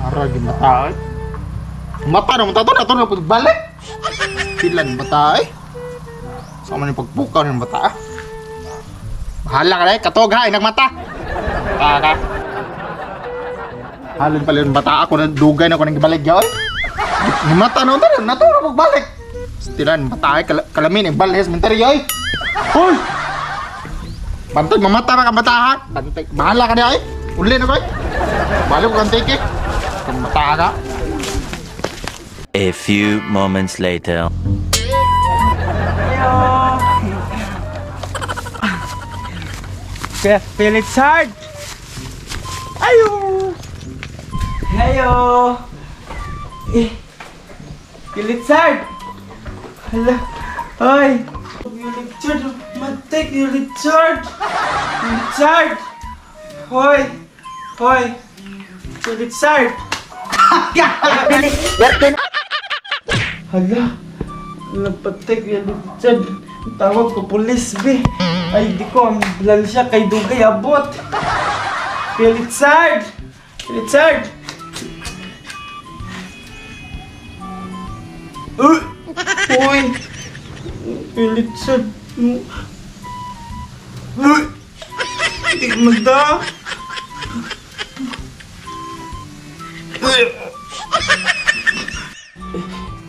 Ara gyud mata eh. Mata na mata to na to na pagbalik. Pilan bata eh. Sa man yung pagpukaw ng bata ah. Bahala ka na eh, katog ha, nagmata. Bata ka. Halin pala yung bata ako na dugay na ako nang gibalik yaw eh. Ni mata na to na to na pagbalik. Stilan bata eh, kalamin ang balhes mentary eh. Hoy! Bantay, mamata ba ka bata ha? Bantay, bahala ka na eh. Uli na ko eh. Balik ko kang tiki. Kung mata ka. A few moments later. Kuya Richard! Ayo! Ayo! Eh! Kuya Richard! Hala! Ay! Kuya Richard! Matay! Kuya Richard! Kuya Richard! Hoy! Hoy! Kuya Richard! Hala! Napatay Kuya Richard! Tawag ko pulis, be! Ay, di ko, ang lal siya kay Dugay abot! Kuya Richard! Kuya Richard! Uy! Uy! Kuya Richard! Uy! Hindi mada! Uy!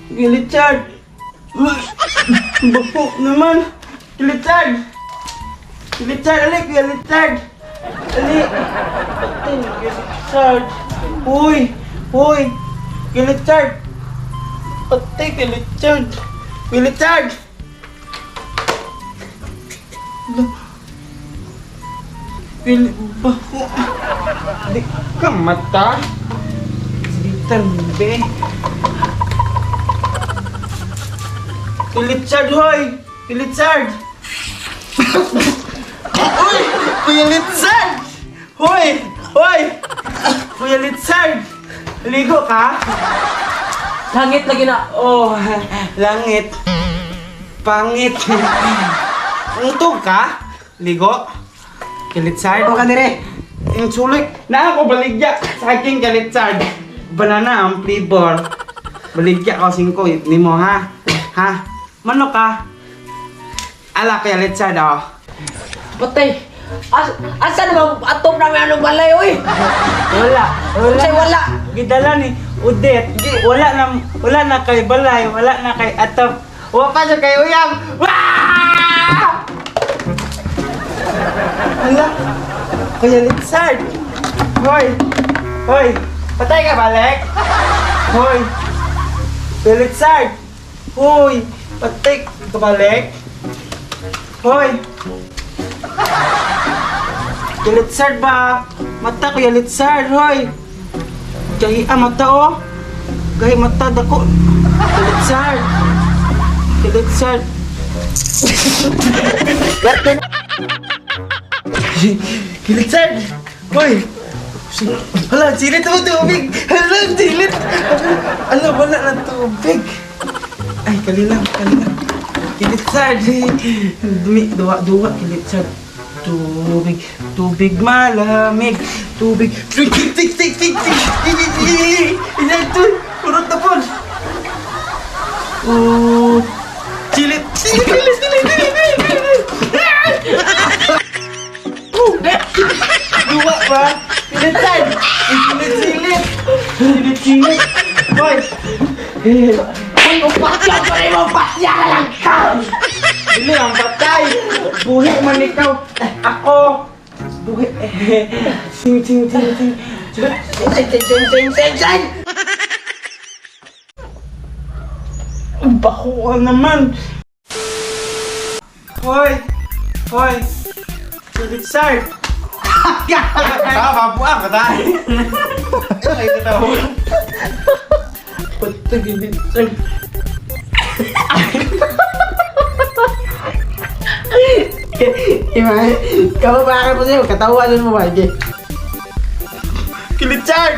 Kuya Richard! Uy! Bako naman! Kuya Richard! Kuya Richard, ali! Kuya Richard! Ali! Patay na Kuya Richard! Uy! Uy! Kuya Richard! Patay Kuya Richard! Kuya Richard! Kuya bako! Di ka mata! Sige, be! Kuya Richard, hoy! Kuya Richard! Uy! Kuya Richard! Hoy! Hoy! Kuya Richard! Ligo ka? Langit lagi na. Oh, langit. Pangit. Untog ka? Ligo? Kuya Richard? Ano ka dire? Yung sulik. Na ako baligya sa aking Kuya Richard. Banana ang flavor. Baligya ko singko nimo ha. Ha? Manok ka? Ala Kuya Richard oh. Patay. Asa naman atop namin anong balay oy? Wala. Wala. Unsay wala? Gidala ni Udet. Wala na kay Balay, wala na kay Atop. Wa pa siya kay Uyab. Wah! Hala. Kuya Richard. Hoy. Hoy. Patay ka balik. Hoy. Kuya Richard. Hoy. Patay ka balik. Hoy. Kuya Richard ba? Mata Kuya Richard, hoy. Gahi ah, mata oh. Gahi mata dako. Kuya Richard. Kuya Richard. Kuya Richard. Hoy. Hala, silit mo tubig. Hala, silit. Hala, wala na tubig. Ay, kalilang, kalilang. Kuya Richard. Dumi, duwa, duwa, Kuya Richard. Tubig, tubig malamig, tubig. Tik, tik, tik, tik, tik, tik, tik, tik. Ilan to? Urot na po. Oh, silit, silit, silit, silit, silit, silit, silit. Duwa ba? Silitan! Silit, silit! Silit, silit! Hoy! Uy, upatya pa rin mo, patya ka lang ka. Dili ang patay! Buhi man ikaw! Ako! Buhi! Sing, sing, sing, sing! Sing, sing, sing, sing, sing, sing. Ang bako ka naman! Hoy! Hoy! Si Richard! Tama po ako tayo! Ay, katawa. Patay, Richard! Ima, kamu bakit mo sa'yo? Katawanan mo ba? Richard!